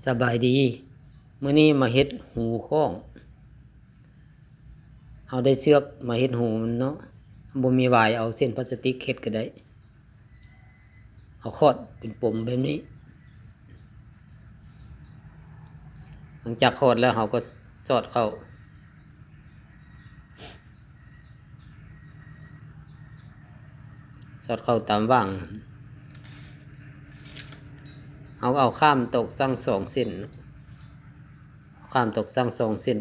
ສະບາຍດີ ມື້ນີ້ມາເຮັດຫູຄ້ອງ. ເຮົາໄດ້ເຊືອກມາເຮັດຫູມັນເນາະ, ບໍ່ມີຫວາຍ ເອົາເສັ້ນພລາສຕິກເຮັດກໍໄດ້. ເຮົາຂອດເປັນປົມແບບນີ້. ຫຼັງຈາກຂອດແລ້ວ ເຮົາກໍສອດເຂົ້າ. ສອດເຂົ້າຕາມຫວ່າງ. ເຮົາເອົາຂ້າມຕອກສັງສອງເສັ້ນ, ຂ້າມຕອກສັງສອງເສັ້ນ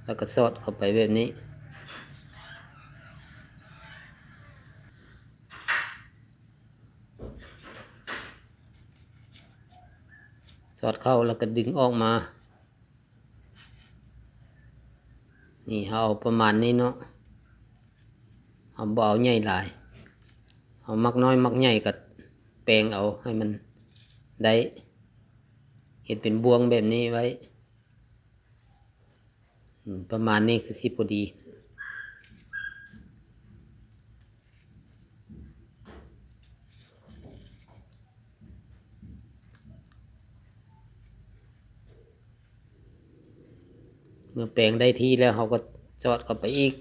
ແລ້ວກໍສອດເຂົ້າໄປແບບນີ້. ສອດເຂົ້າແລ້ວກໍດຶງອອກມາ. ນີ້ ເຮົາເອົາປະມານນີ້ເນາະ, ເຮົາບໍ່ເອົາໃຫຍ່ຫຼາຍ. ເຮົາມັກນ້ອຍມັກໃຫຍ່ກໍແປງເອົາໃຫ້ມັນໄດ້, ເຮັດເປັນບ່ວງແບບນີ້ໄວ້. ອືມ ປະມານນີ້ຄືຊິພໍດີ. ເມື່ອແປງໄດ້ທີ່ແລ້ວ ເຮົາກໍສອດເຂົ້າໄປອີກ.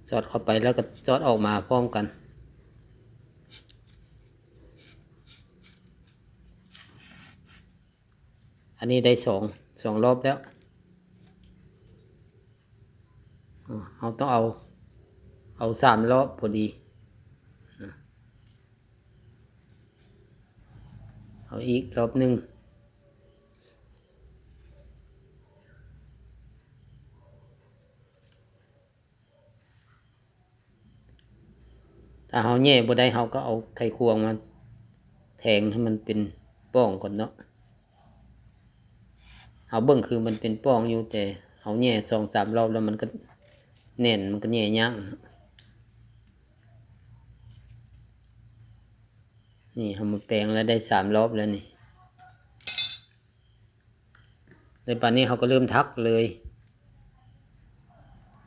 ສອດເຂົ້າໄປແລ້ວກໍສອດອອກມາພ້ອມກັນ. ອັນນີ້ໄດ້ສອງ ສອງລອບແລ້ວ. ເຮົາຕ້ອງເອົາ ເອົາສາມລອບພໍດີ. ເອົາອີກລອບໜຶ່ງ. ຖ້າເຮົາແຫຍ່ບໍ່ໄດ້ ເຮົາກໍເອົາໄຂຄວງມາແທງໃຫ້ມັນເປັນປ່ອງກ່ອນເນາະ. ເຮົາເບິ່ງຄືມັນເປັນປ່ອງຢູ່, ແຕ່ເຮົາແຫຍ່ສອງສາມລອບແລ້ວ ມັນກໍແໜ້ນ, ມັນກໍແຫຍ່ຍາກ. ນີ້ ເຮົາມາແປງແລ້ວໄດ້ສາມລອບແລ້ວນີ້. ແລ້ວບາດນີ້ເຮົາກໍເລີ່ມຖັກເລີຍ,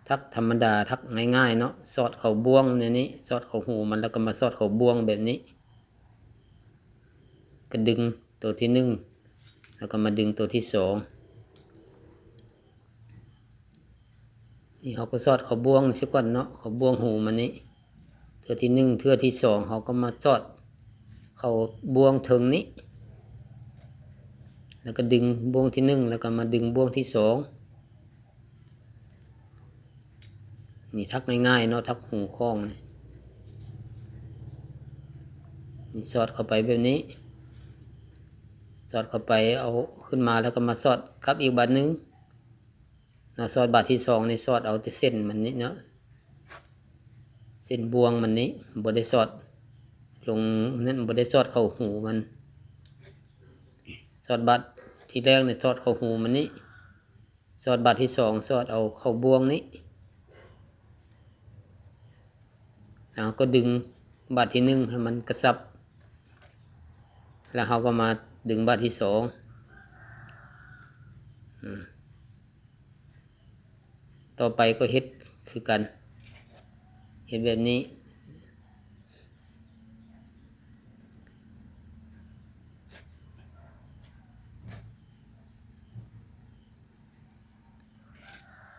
ຖັກທຳມະດາ, ຖັກງ່າຍໆເນາະ. ສອດເຂົ້າບ່ວງໃນນີ້, ສອດເຂົ້າຫູມັນ ແລ້ວກໍມາສອດເຂົ້າບ່ວງແບບນີ້, ກະດຶງໂຕທີໜຶ່ງ ແລ້ວກໍມາດຶງໂຕທີສອງ. ນີ້ເຮົາກໍສອດເຂົ້າບ່ວງນີ້ຊະກ່ອນເນາະ, ເຂົ້າບ່ວງຫູມັນນີ້ ເທື່ອທີໜຶ່ງ. ເທື່ອທີສອງ ເຮົາກໍມາສອດເຂົ້າບ່ວງເທິງນີ້, ແລ້ວກໍດຶງບ່ວງທີໜຶ່ງ ແລ້ວກໍມາດຶງບ່ວງທີສອງ. ນີ້ ຖັກງ່າຍໆເນາະ, ຖັກຫູຄ້ອງນີ້. ນີ້ ສອດເຂົ້າໄປແບບນີ້, ສອດເຂົ້າໄປ ເອົາຂຶ້ນມາ ແລ້ວກໍມາສອດກັບອີກບາດໜຶ່ງເນາະ. ສອດບາດທີສອງນີ້ ສອດເອົາແຕ່ເສັ້ນມັນນີ້ເນາະ, ເສັ້ນບ່ວງມັນນີ້, ບໍ່ໄດ້ສອດລົງນັ້ນ, ບໍ່ໄດ້ສອດເຂົ້າຫູມັນ. ສອດບາດທີແລກນີ້ ສອດເຂົ້າຫູມັນນີ້, ສອດບາດທີສອງ ສອດເອົາເຂົ້າບ່ວງນີ້. ເຮົາກໍດຶງບາດທີໜຶ່ງໃຫ້ມັນກະຊັບ, ແລ້ວເຮົາກໍມາດຶງບາດທີສອງ. ອາ ຕໍ່ໄປກໍເຮັດຄືກັນ, ເຮັດແບບນີ້.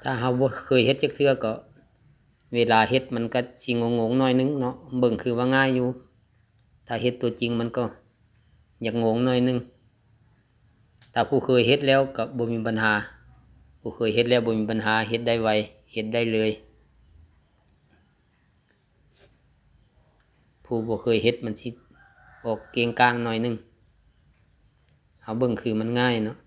ຖ້າເຮົາບໍ່ເຄີຍເຮັດຈັກເທື່ອກໍ ເວລາເຮັດມັນກໍຊິງົງໆໜ້ອຍໜຶ່ງເນາະ, ເບິ່ງຄືວ່າງ່າຍຢູ່, ຖ້າເຮັດຕົວຈິງມັນກໍຢາກງົງໜ້ອຍໜຶ່ງ. ຖ້າຜູ້ເຄີຍເຮັດແລ້ວກໍບໍ່ມີບັນຫາ, ຜູ້ເຄີຍເຮັດແລ້ວບໍ່ມີບັນຫາ, ເຮັດໄດ້ໄວ, ເຮັດໄດ້ເລີຍ. ຜູ້ບໍ່ເຄີຍເຮັດມັນຊິອອກເກງກາງໜ້ອຍໜຶ່ງ, ເຮົາເບິ່ງຄືມັນງ່າຍເນາະ.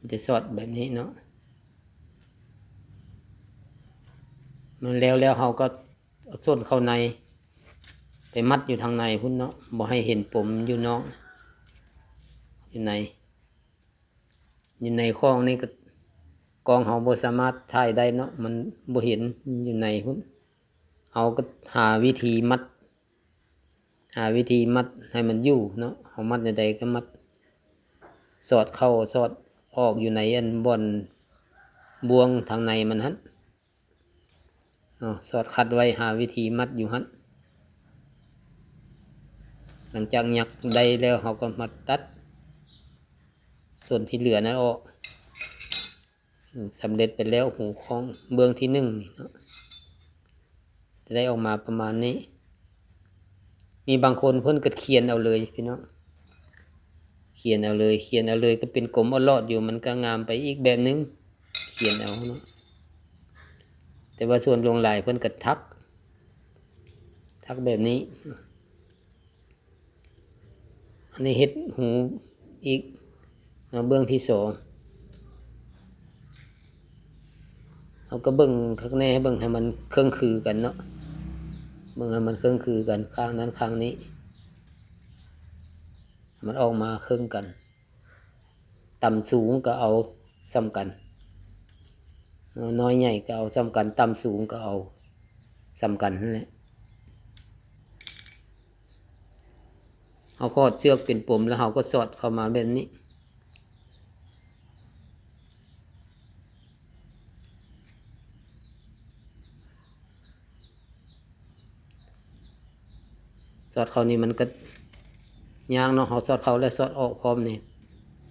ມັນຈະສອດແບບນີ້ເນາະ, ມັນແລ້ວແລ້ວເຮົາກໍເອົາສົ້ນເຂົ້າໃນ ໄປມັດຢູ່ທາງໃນພຸ້ນເນາະ, ບໍ່ໃຫ້ເຫັນປົມຢູ່ນອກ, ຢູ່ໃນ ຢູ່ໃນຂອງນີ້ກໍ ກ້ອງເຮົາບໍ່ສາມາດຖ່າຍໄດ້ເນາະ, ມັນບໍ່ເຫັນຢູ່ໃນພຸ້ນ. ເຮົາກໍຫາວິທີມັດ ຫາວິທີມັດໃຫ້ມັນຢູ່ເນາະ, ເຮົາມັດແນວໃດກໍມັດ ສອດເຂົ້າສອດອອກຢູ່ໃນອັນບ່ອນບ່ວງທາງໃນມັນຫັ້ນເນາະ, ສອດຂັດໄວ້ ຫາວິທີມັດຢູ່ຫັ້ນ. ຫຼັງຈາກຍັກໄດ້ແລ້ວ ເຮົາກໍມາຕັດສ່ວນທີ່ເຫຼືອນັ້ນອອກ. ອືມ ສຳເລັດໄປແລ້ວ ຫູຂອງເບື້ອງທີໜຶ່ງນີ້ເນາະ ຈະໄດ້ອອກມາປະມານນີ້. ມີບາງຄົນເພິ່ນກໍຂຽນເອົາເລີຍພີ່ນ້ອງ, ຂຽນເອົາເລີຍ ຂຽນເອົາເລີຍ ກໍເປັນກົມອອດຫຼອດຢູ່ ມັນກໍງາມໄປອີກແບບໜຶ່ງ ຂຽນເອົາເນາະ. ແຕ່ວ່າສ່ວນຫຼວງຫຼາຍເພິ່ນກໍຖັກ ຖັກແບບນີ້. ອັນນີ້ເຮັດຫູອີກເນາະ ເບື້ອງທີສອງ. ເຮົາກໍເບິ່ງຄັກແນ່ ເບິ່ງໃຫ້ມັນເຄິ່ງຄືກັນເນາະ, ເບິ່ງໃຫ້ມັນເຄິ່ງຄືກັນ ຂ້າງນັ້ນຂ້າງນີ້ ໃຫ້ມັນອອກມາເຄິ່ງກັນ. ຕ່ຳສູງກໍເອົາສ່ຳກັນເນາະ, ນ້ອຍໃຫຍ່ກໍເອົາສ່ຳກັນ, ຕ່ຳສູງກໍເອົາສ່ຳກັນຫັ້ນແຫຼະ. ເຮົາຂອດເຊືອກເປັນປົມ ແລ້ວເຮົາກໍສອດເຂົ້າມາແບບນີ້. ສອດເຂົ້ານີ້ມັນກໍຍາກເນາະ, ເຮົາສອດເຂົ້າແລ້ວສອດອອກພ້ອມນີ້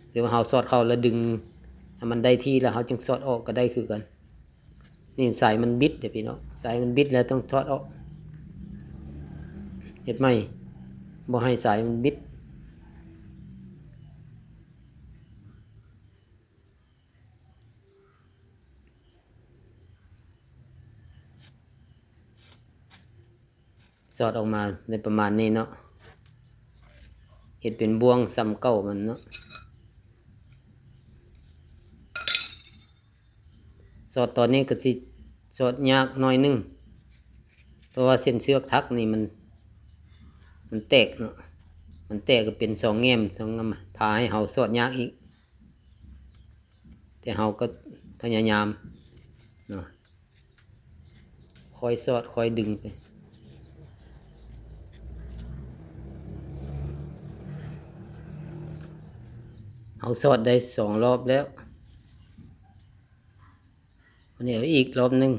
ຫຼືວ່າເຮົາສອດເຂົ້າແລ້ວດຶງໃຫ້ມັນໄດ້ທີ່ ແລ້ວເຮົາຈຶ່ງສອດອອກກໍໄດ້ຄືກັນ. ນີ້ສາຍມັນບິດເດ້ພີ່ນ້ອງ, ສາຍມັນບິດແລ້ວຕ້ອງຖອດອອກ. ເຮັດໃໝ່ ບໍ່ໃຫ້ສາຍມັນບິດ. ສອດອອກມາໄດ້ປະມານນີ້ເນາະ, ເຮັດເປັນບ່ວງສ່ຳເກົ່າມັນເນາະ. ສອດຕອນນີ້ກໍຊິສອດຍາກໜ້ອຍໜຶ່ງ ເພາະວ່າເສັ້ນເຊືອກຖັກນີ້ມັນ ມັນແຕກເນາະ, ມັນແຕກກໍເປັນສອງແງ່ມ ຕ້ອງພາໃຫ້ເຮົາສອດຍາກອີກ. ແຕ່ເຮົາກໍພະຍາຍາມເນາະ, ຄ່ອຍສອດຄ່ອຍດຶງໄປ. ເຮົາສອດໄດ້ສອງລອບແລ້ວ, ວັນນີ້ເອົາອີກລອບໜຶ່ງ.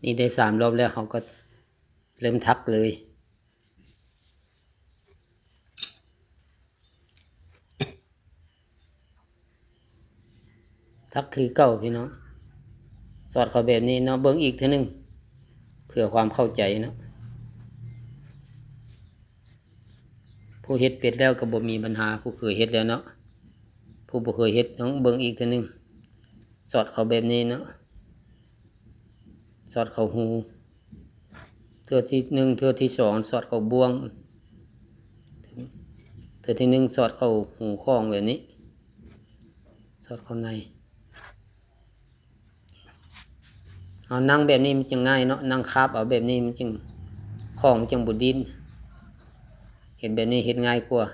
ນີ້ໄດ້ສາມລອບແລ້ວ ເຮົາກໍເລີ່ມຖັກເລີຍ. ຖັກຄືເກົ່າພີ່ນ້ອງ, ສອດເຂົ້າແບບນີ້ເນາະ. ເບິ່ງອີກເທື່ອໜຶ່ງ ເພື່ອຄວາມເຂົ້າໃຈເນາະ. ຜູ້ເຮັດເປັນແລ້ວກໍບໍ່ມີບັນຫາ, ຜູ້ເຄີຍເຮັດແລ້ວເນາະ, ຜູ້ບໍ່ເຄີຍເຮັດຕ້ອງເບິ່ງອີກເທື່ອໜຶ່ງ. ສອດເຂົ້າແບບນີ້ເນາະ, ສອດເຂົ້າຫູ ເທື່ອທີໜຶ່ງ ເທື່ອທີສອງ ສອດເຂົ້າບ່ວງ, ເທື່ອທີໜຶ່ງ ສອດເຂົ້າຫູຂອງແບບນີ້ ສອດເຂົ້າໃນ. ເຮົານັ່ງແບບນີ້ມັນຈຶ່ງງ່າຍເນາະ, ນັ່ງຄາບເອົາແບບນີ້ມັນຈຶ່ງ ຂອງມັນຈຶ່ງບໍ່ດີ້ນ. ເຮັດແບບນີ້ເຮັດງ່າຍກວ່າ.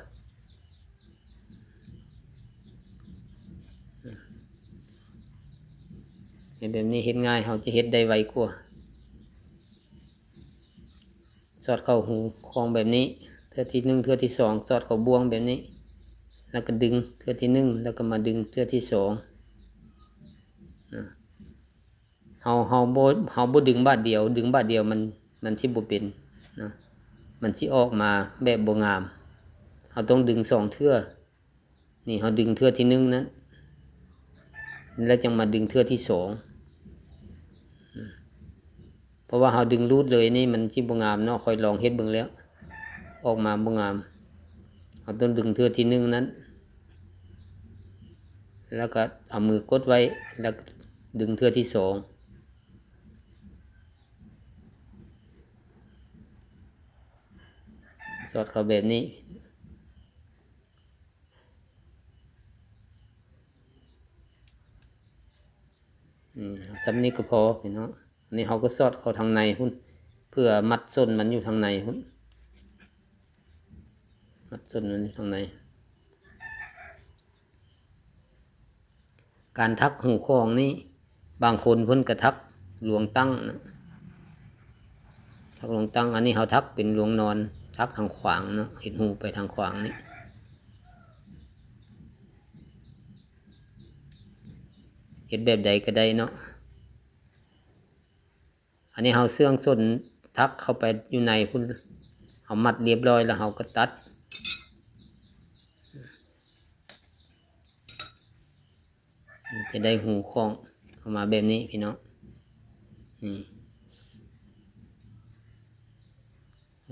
ເຮັດແບບນີ້ເຮັດງ່າຍ, ເຮົາຈະເຮັດໄດ້ໄວກວ່າ. ສອດເຂົ້າຫູຂອງແບບນີ້ ເທື່ອທີໜຶ່ງ ເທື່ອທີສອງ ສອດເຂົ້າບ່ວງແບບນີ້ ແລ້ວກໍດຶງເທື່ອທີໜຶ່ງ ແລ້ວກໍມາດຶງເທື່ອທີສອງ. ເຮົາ ເຮົາບໍ່ ເຮົາບໍ່ດຶງບາດດຽວ, ດຶງບາດດຽວມັນ ມັນຊິບໍ່ເປັນນະ, ມັນຊິອອກມາແບບບໍ່ງາມ. ເຮົາຕ້ອງດຶງສອງເທື່ອ. ນີ້ເຮົາດຶງເທື່ອທີໜຶ່ງນັ້ນ ແລ້ວຈັ່ງມາດຶງເທື່ອທີສອງ. ເພາະວ່າເຮົາດຶງລູດເລີຍນີ້ມັນຊິບໍ່ງາມເນາະ, ຂ້ອຍລອງເຮັດເບິ່ງແລ້ວ ອອກມາບໍ່ງາມ. ເຮົາຕ້ອງດຶງເທື່ອທີໜຶ່ງນັ້ນ ແລ້ວກໍເອົາມືກົດໄວ້ ແລ້ວດຶງເທື່ອທີສອງ. ສອດເຂົ້າແບບນີ້. ອືມ ສ່ຳນີ້ກໍພໍພີ່ນ້ອງ. ອັນນີ້ເຮົາກໍສອດເຂົ້າທາງໃນພຸ້ນ ເພື່ອມັດສົ້ນມັນຢູ່ທາງໃນພຸ້ນ, ມັດສົ້ນມັນຢູ່ທາງໃນ. ການຖັກຫູຂອງນີ້ ບາງຄົນເພິ່ນກໍຖັກລວງຕັ້ງເນາະ ຖັກລວງຕັ້ງ. ອັນນີ້ເຮົາຖັກເປັນລວງນອນ ຖັກທາງຂວາງເນາະ ເຮັດຮູໄປທາງຂວາງນີ້. ເຮັດແບບໃດກໍໄດ້ເນາະ. ອັນນີ້ເຮົາເຊື່ອງສົ້ນຖັກເຂົ້າໄປຢູ່ໃນພຸ້ນ ເຮົາມັດລຽບຮ້ອຍແລ້ວເຮົາກໍຕັດ ຈະໄດ້ຮູຂອງເຂົ້າມາແບບນີ້ພີ່ນ້ອງ. ນີ້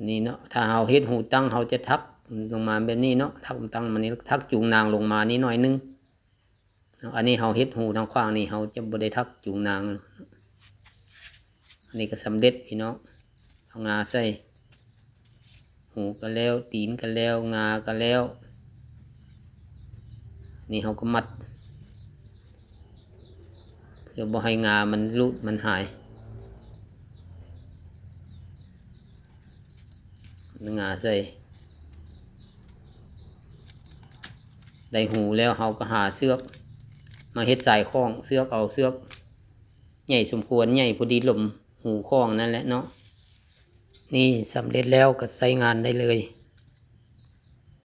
ນີ້ເນາະ ຖ້າເຮົາເຮັດຮູຕັ້ງ ເຮົາຈະຖັກລົງມາແບບນີ້ເນາະ ຖັກຕັ້ງມານີ້ ຖັກຈູງນາງລົງມານີ້ໜ້ອຍໜຶ່ງ. ເນາະ ອັນນີ້ເຮົາເຮັດຮູທາງຂວາງນີ້ ເຮົາຈະບໍ່ໄດ້ຖັກຈູງນາງ. ອັນນີ້ກໍສຳເລັດພີ່ນ້ອງ ເອົາງາໃສ່ ຮູກໍແລ້ວ ຕີນກໍແລ້ວ ງາກໍແລ້ວ. ນີ້ເຮົາກໍມັດ ເພື່ອບໍ່ໃຫ້ງາມັນຫຼຸດມັນຫາຍ. ງາໃສ່ ໄດ້ຮູແລ້ວ ເຮົາກໍຫາເຊືອກມາເຮັດສາຍຄ້ອງ ເຊືອກເອົາເຊືອກໃຫຍ່ສົມຄວນ ໃຫຍ່ພໍດີຫຼົມຮູຄ້ອງນັ້ນແຫຼະເນາະ. ນີ້ສຳເລັດແລ້ວກໍໃຊ້ງານໄດ້ເລີຍ.